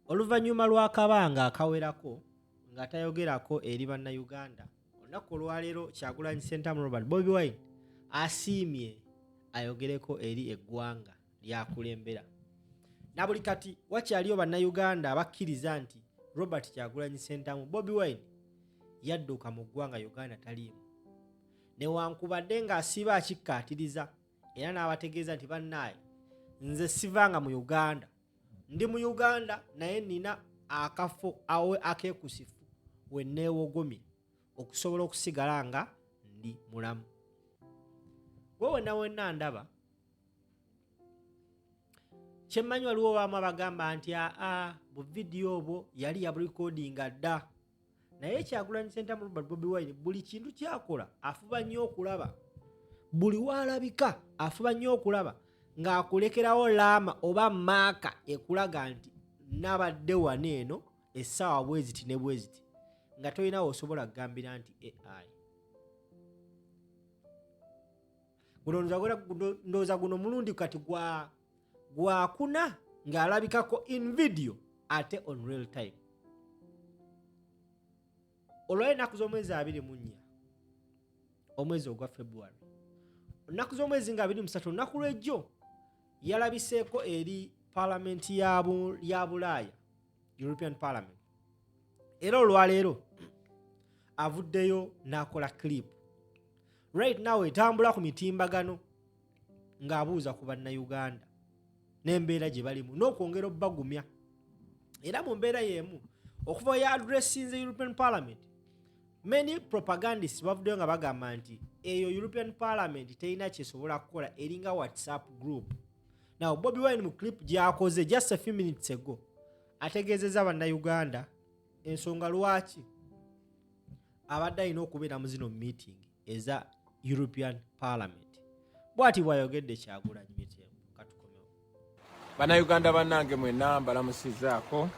Oluvannyuma lw'akabanga akawerako nga tayogerako eri Bannayuganda, olunaku olwaleero Kyagulanyi Ssentamu Robert Bobi Wine asiimye ayogereko eri eggwanga lyakulembera. Na buli kati wakyaliyo Bannayuganda abakkiriza nti Robert Kyagulanyi Ssentamu Bobi Wine yadduka mu ggwanga Uganda taliimu. Newankubadde ng'asiiba akikkaatiriza era n'abategeeza nti bannaaye nze sivanga mu Uganda ndi mu Uganda naye nina akafo awe akekusifu we neewogomye okusobola okusigala nga ndi mulamu. Gwe wenna wenna ndaba kyemmanyi waliwo baamu abagamba nti aa bu vidiyo obwo yali yabulikodinga dda. Naye Kyagulanyi Ssentamu Robert Bobi Wine buli kintu kyakola afuba nnyo okulaba, buli waalabika afuba nnyo okulaba ng'akulekerawo laama oba maaka ekulaga nti nabadde wano eno essaawa bweziti ne bweziti, nga tolina w'osobola kugambira nti AI. Guno ndowooza guno mulundi kati gwa gwakuna ng'alabikako in video ate on real time. Olwali ennaku z'omwezi 24 omwezi ogwa February, ennaku z'omwezi nga 23 olunaku lw'ejjo yalabiseeko eri palamenti ya Bulaaya, European Parliament, era olwaleero avuddeyo n'akola clip right now etambula ku mitimbagano ng'abuuza ku Bannayuganda n'embeera gye balimu n'okwongera obbagumya. Era mu mbeera y'emu okuva ya addressinze European Parliament, many propagandists bavuddeyo nga bagamba nti eyo European Parliament terina kyesobola kukola, eringa WhatsApp group. Now Bobi Wine mu clip gy'akoze just a few minutes ago ategeezezza Bannayuganda ensonga lwaki abadde alina okubeera mu zino meeting eza European Parliament. Bw'ati bw'ayogedde Kyagulanyi Mitembo. Katukomewo. Bannayuganda bannange mwenna mbalamusizzaako.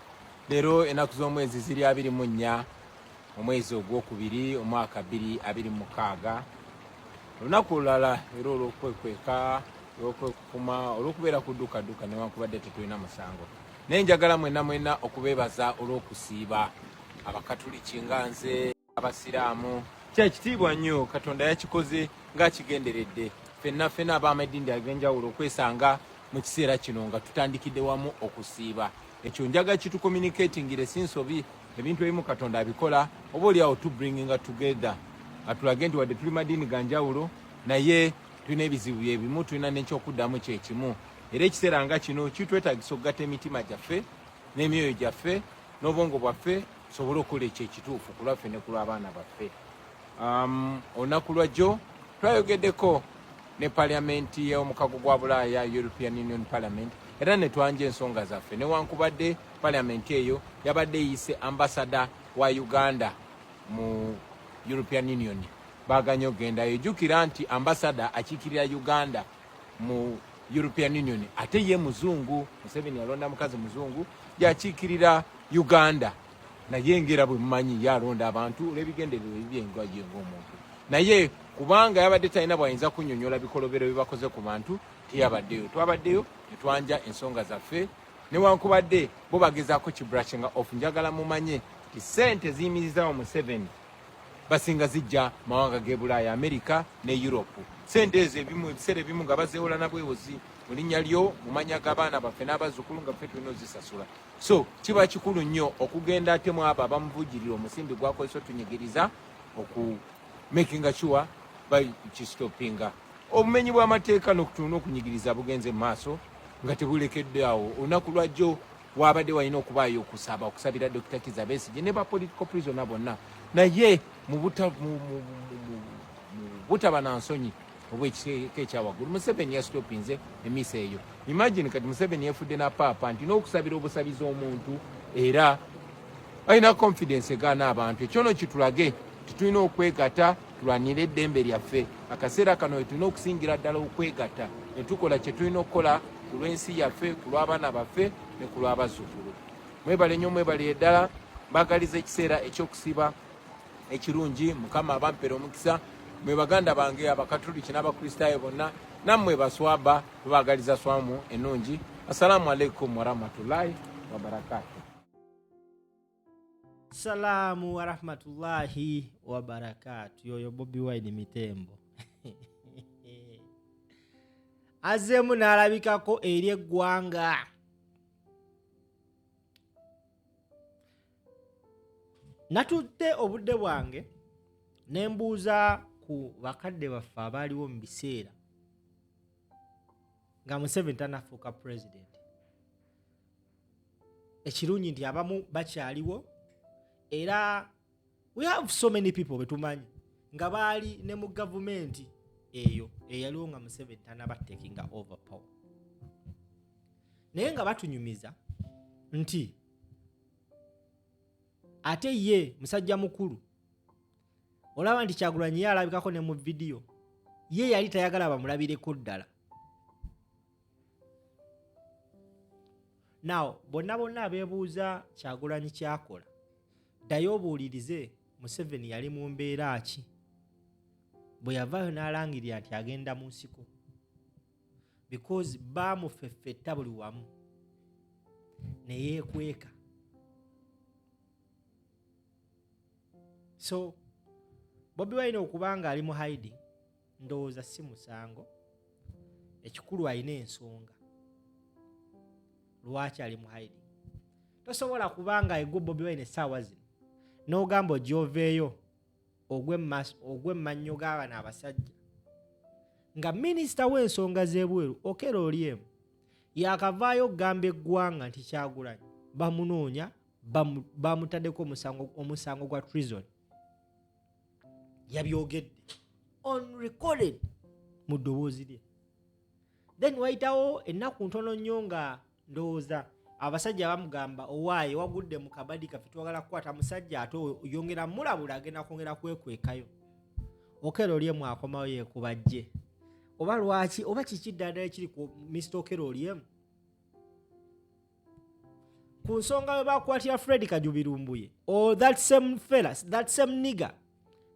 Leero ennaku z'omwezi ziri 24 omwezi ogwokubiri omwaka 2026, olunaku olulala era olw'okwekweka, olw'okwekukuma, olw'okubeera ku dduka-dduka newankubadde tetulina musango. Naye njagala mwenna mwenna okubeebaza olw'okusiiba, Abakatuliki nga nze, Abasiraamu. Kya kitiibwa nnyo, Katonda yakikoze ng'akigenderedde ffenna ffenna ab'amadiini ag'enjawulo okwesanga mu kiseera kino nga tutandikidde wamu okusiiba. Ekyo njaga kitucommunicatingire, si nsobi. Ebintu ebimu Katonda abikola oba oli awo to bringinga together, atulage nti wadde tuli madiini ga njawulo naye tulina ebizibu bye bimu, tulina n'ekyokuddamu kye kimu. Era ekiseera nga kino kitwetagisa okugatta emitima gyaffe n'emyoyo gyaffe n'obwongo bwaffe tusobole okukola ekyo ekituufu ku lwaffe ne ku lw'abaana baffe. Olunaku lwajjo twayogeddeko ne paliamenti y'omukago gwa Bulaaya, European Union Parliament, era ne twanja ensonga zaffe newankubadde paliamenti eyo yabadde eyise ambasada wa Uganda mu European Union, baganye okugendayo. Jjukira nti ambasada akiikirira Uganda mu European Union ate ye muzungu. Museveni yalonda mukazi muzungu yakiikirira Uganda, naye ngera bwe mumanyi yalonda abantu olw'ebigendererwa ebibye nga ye ng'omuntu, naye kubanga yabadde talina bw'ayinza kunnyonnyola bikolobero bye bakoze ku bantu teyabaddeyo. Twabaddeyo ne twanja ensonga zaffe newankubadde bo bagezaako kibrushinga off. Njagala mumanye nti ssente ziyimirizaawo Museveni basinga zijja mawanga g'e Bulaaya, Amerika ne Europe. Ssente ezo ebimu ebiseera ebimu nga bazeewola na bwewozi mu linnya lyo, mu mannya g'abaana baffe n'abazzukulu, nga ffe tulina ozisasula. So kiba kikulu nnyo okugenda ate mu abo abamuvujjirira omusimbi gwakozesa otunyigiriza oku makinga sure bakistopinga. Obumenyi bw'amateeka n'okunyigiriza bugenze mu maaso nga tebulekedde awo. Olunaku lwajjo wabadde walina okubaayo okusaba okusabira Dokita Kizza Besigye ne ba political prisoner bonna, naye mu butaba na nsonyi obwekiteeka ekya waggulu Museveni yasitopinze emisa eyo. Imagine kati Museveni yefudde na paapa nti n'okusabira obusabizi omuntu era alina confidence egaana abantu. Ekyo no kitulage titulina okwegatta tulwanire eddembe lyaffe. Akaseera kano wetulina okusingira ddala okwegatta ne tukola kye tulina okukola ku lw'ensi yaffe, ku lw'abaana baffe ne ku lw'abazzukulu. Mwebale nnyo, mwebale ddala. Mbagaliza ekiseera eky'okusiiba ekirungi. Mukama abampere omukisa. Mwe baganda bange Abakatuliki n'Abakristaayo bonna, nammwe baswaba, tubaagaliza swamu ennungi. Assalamu alaikum warahmatullahi wabarakatuh. Salaamu warahmatullahi wabarakatu. Yoyo Bobi Wine Mitembo azzeemu n'alabikako eri eggwanga. Natutte obudde bwange ne mbuuza ku bakadde baffe abaaliwo mu biseera nga Museveni tanafuuka pulezidenti. Ekirungi nti abamu bakyaliwo, era we have so many people betumanyi nga baali ne mu gavumenti eyo eyaliwo nga Museveni tanaba takinga over power, naye nga batunyumiza nti ate ye musajja mukulu. Olaba nti Kyagulanyi ye alabikako ne mu vidiyo, ye yali tayagala bamulabireko ddala. Now bonna bonna abeebuuza Kyagulanyi kyakola, ddayo obuulirize Museveni yali mu mbeera ki bwe yavaayo n'alangirira nti agenda mu nsiko, because baamufeffetta buli wamu ne yeekweka. So Bobi Wine okuba nga ali mu hiding ndowooza si musango, ekikulu alina ensonga lwaki ali mu hiding. Tosobola kubanga egwo Bobi Wine essaawa zino n'ogamba ojja oveeyo ogwe mmannyo g'abano abasajja nga minisita w'ensonga z'ebweru Okello Oryem yakavaayo okugamba eggwanga nti Kyagulanyi bamunoonya, bamutaddeko omusango gwa treason. Yabyogedde on recorded mu ddoboozi lye. Then wayitawo ennaku ntono nnyo nga ndowooza abasajja bamugamba, owaaye wagudde mu kabadi kaffe, twagala kukwata musajja, ate oyongera mulabula agenda kwongera kwekwekayo. Okello Oryem akomawo yeekubajje, oba lwaki oba kiki ddala ddala ekiri ku Mr Okello Oryem ku nsonga we bakwatira Fred Kajubi Lumbuye? Or that same fella, that same nigger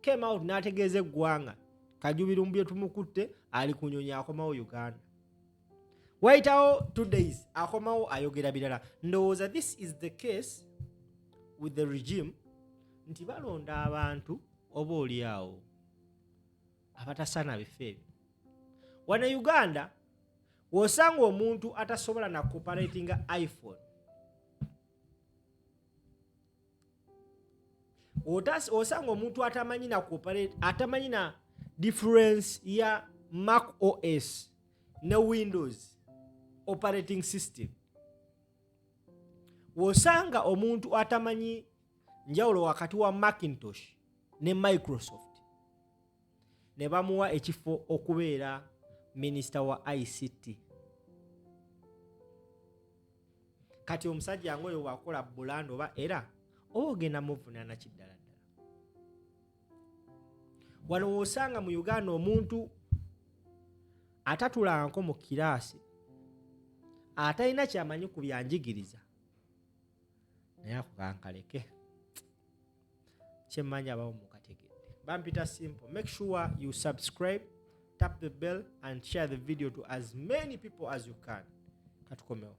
came out n'ategeeza eggwanga, Kajubi Lumbuye tumukutte, ali ku nyonyi akomawo Uganda. Wayitawo 2 days akomawo ayogera birala. Ndowooza this is the case with the regime, nti balonda abantu oba oli awo abatasaana bifo ebyo. Wano e Uganda w'osanga omuntu atasobola na kuoperatinga iPhone, osanga omuntu atamanyi na kuoperate, atamanyi na difference ya Mac OS ne Windows operating system, w'osanga omuntu atamanyi njawulo wakati wa Macintosh ne Microsoft, ne bamuwa ekifo okubeera minisita wa ICT. Kati omusajja ngaoyo wakola bulanda oba era oba ogenda muvunaana kiddala ddala. Wano wosanga mu Uganda omuntu atatulanko mu kiraasi, atalina kyamanyi ku byanjigiriza, naye ako kankaleke, kyemmanyi abamu mukategedde. Bampita Simple. Make sure you subscribe, tap the bell and share the video to as many people as you can. Katukomewo.